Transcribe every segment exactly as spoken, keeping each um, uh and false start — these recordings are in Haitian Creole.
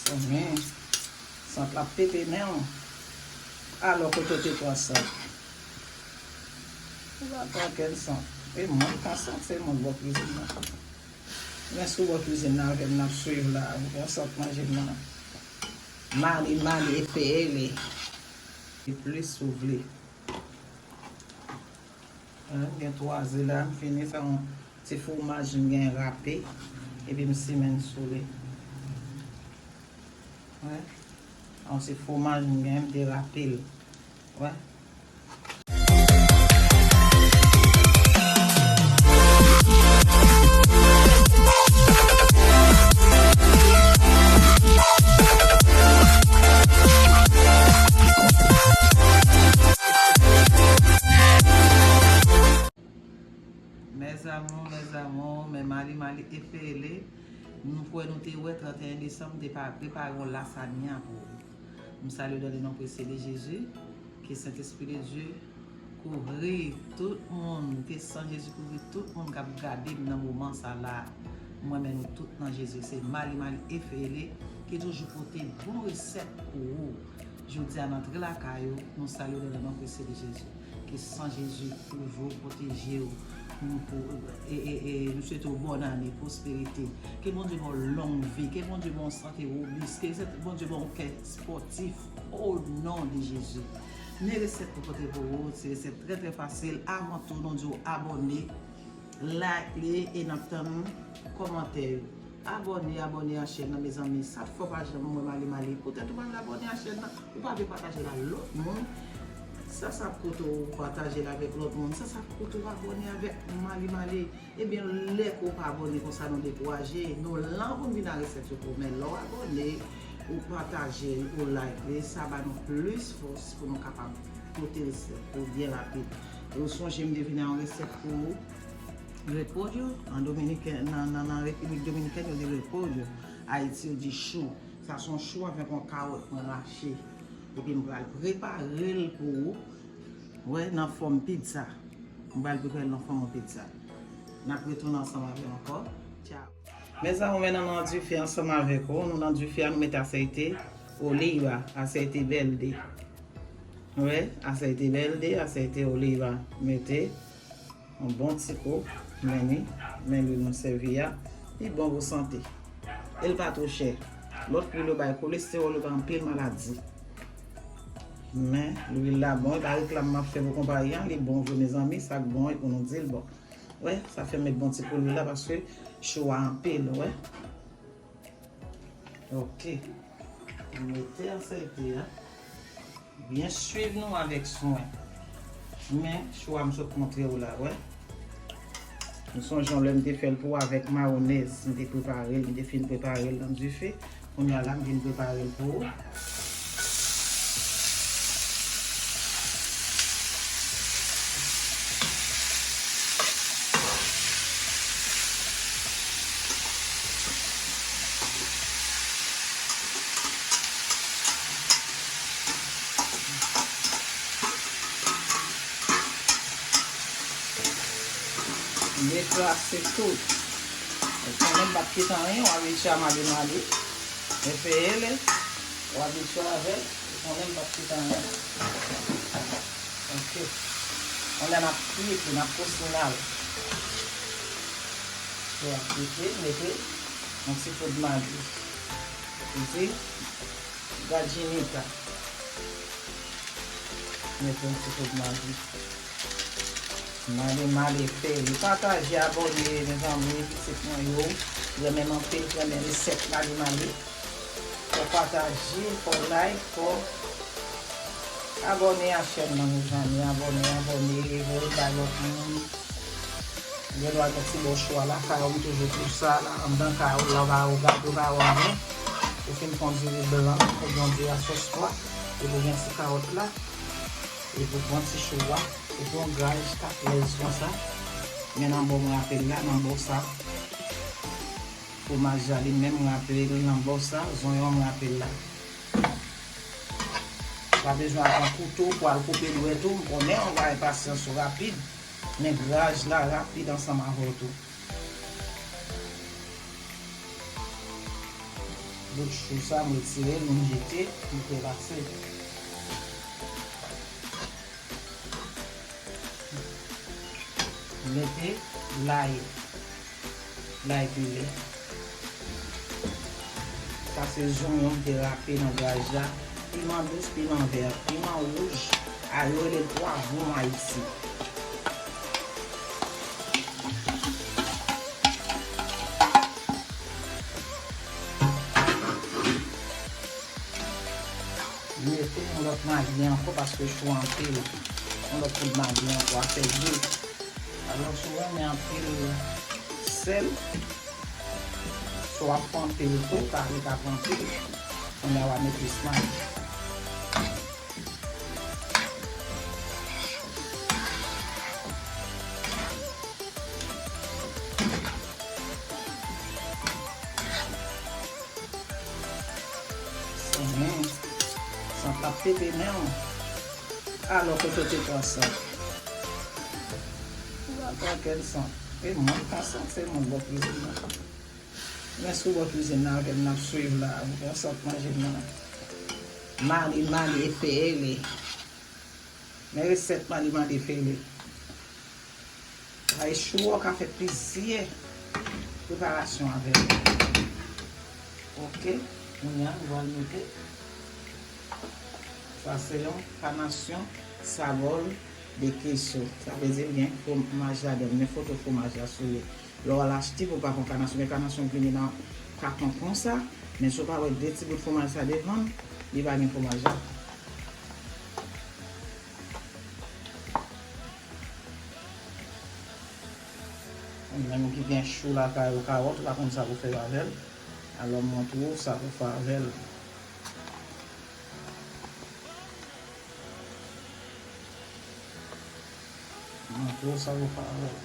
Konnen sant la ap pete men w. Alò kote w te pran sant? Ou pa pran kenn sant. E moun k pran sant, se moun bò kwizin nan. Men sou bò kwizin nan avè m n ap swiv la, ou pran sant manje m nan. Mali, Mali, e peye li. E plis si w vle. Wi, m gen twa ze la, m fini fè yon ti fwomaj, m gen rape, epi m simen l sou li. Wi. Yon ti fwomaj m gen, m te rape l. Wi. Mes amours, mes amours, men Mali Mali e peye li. Nou kwè nou te wè trannteyen desanm, te pa prepare yon lasagna pou ou. M salye w dans le nom précieux de Jésus. Ke Sentespri de Dye kouvri tout moun. Ke san Jezi kouvri tout moun k ap gade m nan moman sa la. Mwen men nou tout nan Jezi. Se Mali Mali Efeele ki toujou pote bon resèt pou ou. Jodi a, n antre lakay ou, nou salye w dans le nom précieux de Jésus. Ke san Jezi kouvri w, pwoteje w. Nou pou, e, e, e, nou swete w bòn ane, pwosperite. Ke Bondye ba w long vi, ke Bondye ba w sante wobis, ke Bondye ba w kè spòtif. O non de Jezi. Men resèt pou pote pou ou, se resèt trè, trè fasil. Avan tou, nou di w abòne, like li e n ap tann kòmantè yo. Abòne, abòne a chèn nan, mezanmi. Sa fè w pa janm wè Mali Mali. Poutèt ou pa vle abòne a chèn nan, ou pa vle pataje l a lòt moun. Sa, sa ap koute w pataje l avèk lòt moun. Sa, sa ap koute w abòne avèk Mali Mali. Ebyen, lè ke w pa abòne konsa, nou dekouraje. Nou la pou n vin a resèt yo pou ou. Men lè w abòne, ou pataje, ou like li, sa ba nou plis fòs pou nou kapab pote resèt pou ou byen rapid. E ou sonje m te vin a yon resèt pou repollo, an Dominiken, nan, nan, nan Repiblik Dominikèn, yo di repollo. Ayiti, yo di chou. Sa se yon chou avèk yon kawòt mwen rache. Epi m pral prepare l pou ou. Wè, nan fòm pizza. M pral prepare l nan fòm yon pizza. N ap retounen ansanm avè w ankò. Tchao. Mezanmi, men nan, nan dife ansanm avèk ou. Nou nan dife a, nou mete aseite oliva, aseite verde. Wè, aseite verde, aseite oliva. Mete yon bon ti kou, men li, men lwil nou sèvi a, li bon pou sante. E l pa twò chè. Lòt lwil yo bay kolestewòl, yo bay anpil maladi. Men, lwil la bon, e pa reklam m ap fè pou konpayi a, li bon vre, mezanmi, sa k bon, e pou nou di l bon. Wè, sa fè m met bon ti kou lwil la, paske cho a anpil, wè. Ok. M mete aseite a. Byen swiv nou avèk swen. Men, cho a m sot montre w la, wè. Nou sonje yon lè m te fè l pou w avèk mayonèz. M te prepare l, m te fin prepare l nan dife. Kounye a la, m vin prepare l pou ou. Deklase tout. Ou konnen m p ap kite anyen, w abitye a Mali Mali. Efeele, w abitye avè l, ou konnen m p ap kite anyen. Ok. Kounye a n ap frite, n ap kousine l. Pou ap frite, mete yon ti poud Mali. Epi, gajinita. Mete yon ti poud Mali. Mali, Mali, fè li. Pataje, abòne, mezanmi, pitit mwen yo. Renmen m anpil, renmen resèt Mali, Mali. Fò w pataje, fò w like, fò w abòne a chèn nan, mezanmi. Abòne, abòne, voye bay lòt moun. Gen dwa gen ti bò cho a lakay ou, m toujou di w sa la, anndan kay ou, la w pa wè, w gade, w pa wè anyen. Ou fin pran diri blan, ou pran diri a sòs pwa, epi ou gen ti kawòt la, epi ou pran ti cho a, epi yon graj kat lèz konsa. Men nan bò m rape l la, nan bò sa. Fwomaj la li menm m rape l nan bò sa, zonyon m rape l la. Pa bezwen al pran kouto pou al koupe dwèt ou, m konnen ou bay pasyans ou rapid, men graj la rapid ansanm avè w tou. Bout chou sa, m retire l, m jete, m te pase. M mete lay, lay pile. Sa se zonyon m te rape nan graj la. Piman dous, piman vè, piman wouj, a yo rele l pwavwon Ayiti. Mete yon lòt magi ankò paske chou anpil. Yon lòt kout magi ankò, a fè gou. Alò, si w renmen anpil sèl, si w ap pran anpil tou, kari k ap anpil, kounye a w a met plis magi. Mhm. Sant la ap pete men w. Alò kote w te pran sant? Ou pa pran kèl sant. E mwen k pran sant, se moun bò kwizin nan. Men sou bò kwizin nan avè m n ap swiv la, ou pran sant manje m nan. Mali, Mali, Efeele. Men resèt Mali, Mali, Efeele. Ay, chou a w ka fè plizyè preparasyon avè l. Oke, kounye a, nou pral mete. Sa se yon panasyon sabòl de keso. Sa vle di l gen fwomaj ladan l. Men foto fwomaj la sou li. Lè w al achte pou w pa pran panasyon, men panasyon k vini nan katon konsa. Men si w pa wè de ti bout fwomaj sa devan l, li pa gen fwomaj la. Ou menm ki gen chou lakay ou, kawòt, ou pa konn sa pou fè avè l. Alò, m montre w sa pou fè avè l. M montre w sa pou fè avè l.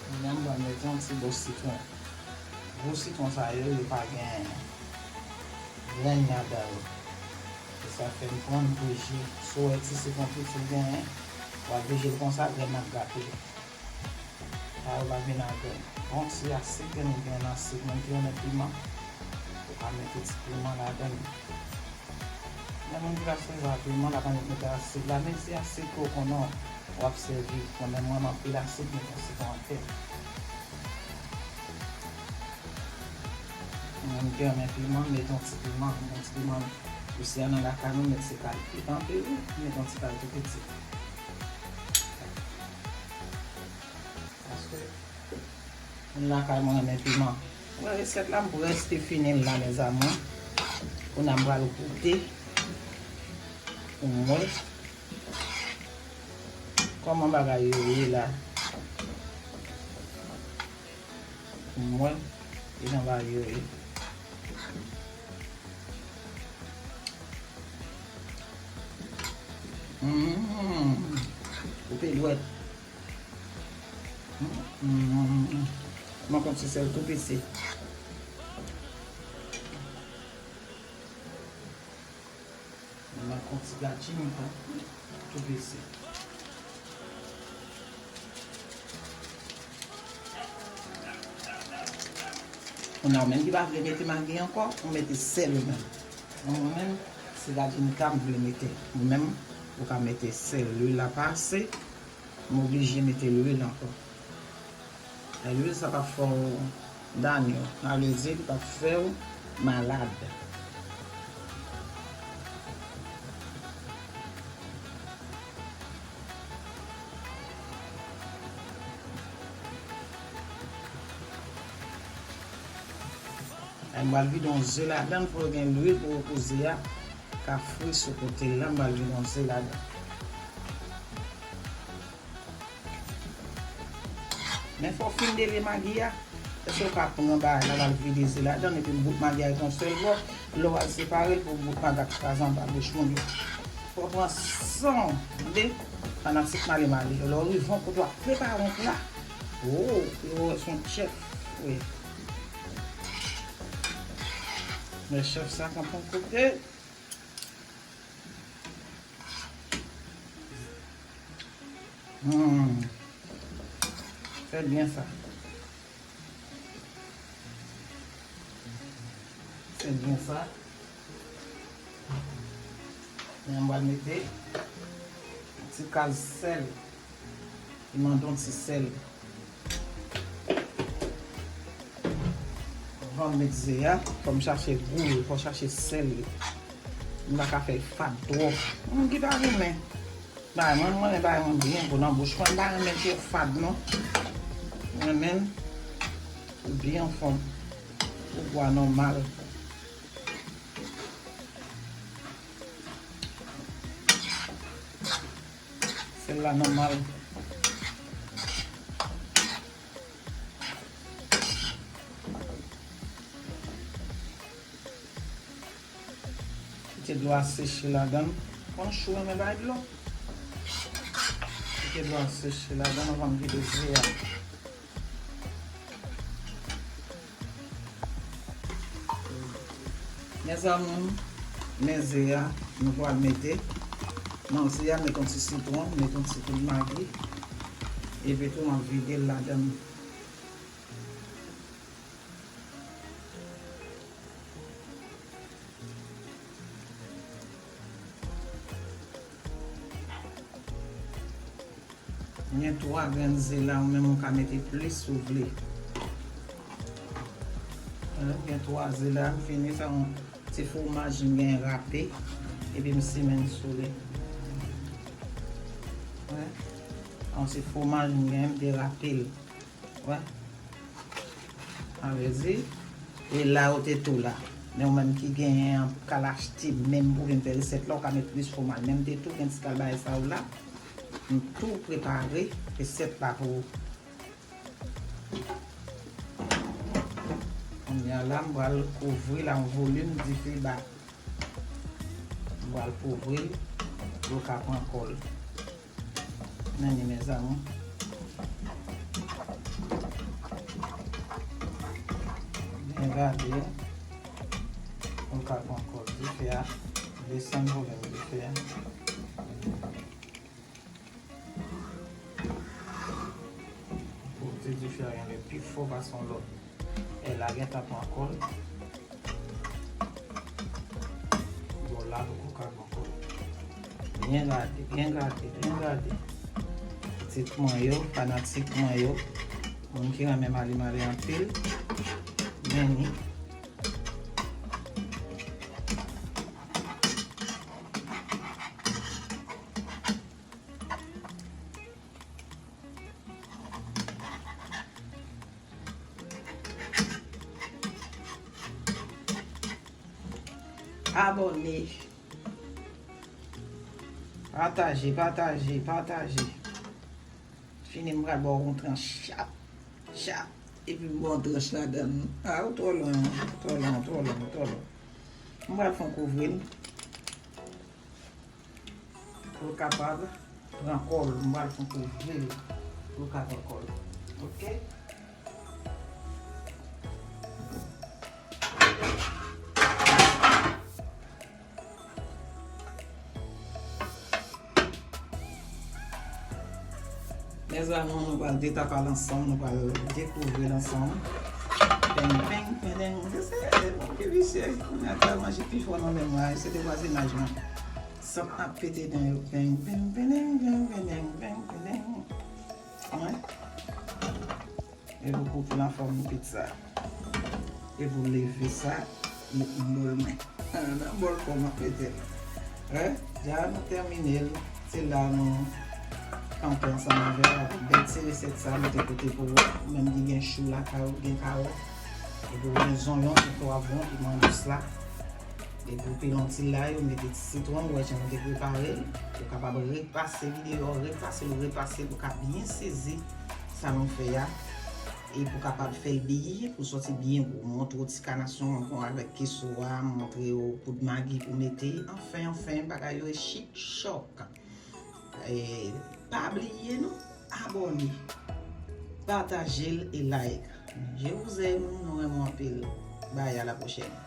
Kounye a, m pral mete yon ti bò sitwon. Gwo sitwon sa yo, yo pa gen grenn ladan yo. Se sa fè m pran, m veje. Si w wè ti sitwon piti w genyen, w ap veje l konsa, grenn nan ap gate. Sa yo pa vin ak grenn. Bon ti asid, gen nou gen asid, menm ki renmen piman. Ou ka mete ti piman ladan l. Gen moun ki pa sèvi ak piman, l ap annik mete asid la, men se asid ke w konnen w ap sèvi. Bon, men mwen, m anpil asid, mete yon sitwon atè. Moun ki renmen piman, mete yon ti piman, yon ti piman. Isi a nan lakay nou, met se kal pikan anpil, wi, mete yon ti kal tou piti. Paske moun lakay mwen renmen piman. Bon, resèt la, m prèske fini l la, mes amours. Kounye a m pral goute pou m wè kòman bagay yo ye la. Pou m wè kijan bagay yo ye. Mm. Koupe dwèt. Mm, mm, mm, mm. Manke yon ti sèl tou piti. Manke yon ti gad chimika tou piti. Kounye a, ou menm ki pa vle mete magi ankò, ou mete sèl ou menm. Mwen menm, se gad chimika m vle mete. Ou menm, ou ka mete sèl. Lwil la pa ase. M oblije mete lwil ankò. E lwil sa p ap fè w danyo, sa vle di li p ap fè w malad. E m pral vide yon ze ladan l, fò w gen lwil pou koze a ka fri sou kote l la, m pral vide yon ze ladan. Men fò w fin dele magi a. Èske w ka pran bagay la, w al vide ze ladan l, epi bout magi a ret yon sèl bò? Lè w al separe l pou bout magi a kraze anba bouch moun yo. Fò w pran san w vle, fanatik Male Male yo. Lè w rive yon kote w ap prepare yon pla, o, yo wè se yon chèf, wi. Men chèf sa konn pran kote. Hmm. Fè byen sa. Byen sa. Men m pral mete yon ti kal sèl. Li mande yon ti sèl. Anvan m met ze a, fò m chache gou li, fò chache sèl li. M pa ka fè l fad twòp. Moun ki pa renmen bagay mwen, mwen renmen bagay mwen byen gou nan bouch mwen. M pa renmen l twò fad non. Mwen renmen l byen anfòm. Pou gou a nòmal. Sèl la nòmal. Kite dlo a seche ladan l. Konn chou renmen bay dlo. Kite dlo a seche ladan l anvan m vide ze a. Mezanmi, men ze a, nou pral mete nan ze a, met yon ti sitwon, met yon ti kout magi, epi tou m ap vide l ladan l. Gen twa grenn ze la, ou menm ou ka mete plis si w vle. Gen twa ze la, m fini fè yon ti fwomaj m gen rape, epi m simen l sou li. Yon ti fwomaj m gen, m te rape l. Wè. Sa vle di, e la ou te tou la. Men ou menm ki genyen an, ou ka al achte menm pou vin fè resèt la, ou ka met plis fwomaj. Men m te tou gen ti kal bagay sa yo la. M tou prepare resèt la pou ou. Kounye a la, m pral kouvri l an volim dife ba. M pral kouvri l pou l ka pran kò l. Men li, mezanmi. Byen gade pou l ka pran kò l. Dife a, desann volim dife a. Pou ti dife a gen lè pi fò pase yon lòt. E la gentan pran kò l. Bò la poko ka pran kò l. Byen gade, byen gade, byen gade. Pitit mwen yo, fanatik mwen yo, moun ki renmen Marie Marie anpil, vini. Abòne. Pataje, pataje, pataje. Fini m pral ba w yon tranch chap, chap. Epi m ba w yon tranch ladan l. A, ou twò lwen, ou twò lwen, ou twò lwen, ou twò lwen. M pral fè yon kouvri l. Pou l kapab pran kò l, m pral fè yon kouvri l pou l ka pran kò l. Oke? Mezanmi, nou pral detapa l ansanm, nou pral dekouvri l ansanm. Peng, peng, peng, peng. Se, se moun ki visye. Kounye a, pral manje pi fò nan men mwen. Se de vwazinaj mwen. Sant ap pete nan yo. Peng, peng, peng, peng. Wi. E pou koupe l an fòm pizza. E pou leve sa, met nan bòl mwen. Nan bòl pa w m ap mete l. Wi, dja nou tèmine l. Se la nou kanpe ansanm avè w avèk bèl ti resèt sa nou te pote pou ou. Ou menm ki gen chou lakay ou, gen kawòt, epi ou gen zonyon, gen pwavwon, piman dous la. Epi ou pile yon ti lay, ou mete ti sitwon, ou wè jan nou te prepare l. Ou kapab repase videyo a, repase l, repase l, ou ka byen sezi sa nou fè a. E pou kapab fè l byen, pou l sòti byen gou. Montre w ti kanasyon avèk keso a, montre w poud magi pou mete. Anfen, anfen, bagay yo e chik chòk. E pa bliye non, abòne, pataje l e like. Je vous aime, nou renmen w anpil. Bye, à la prochaine.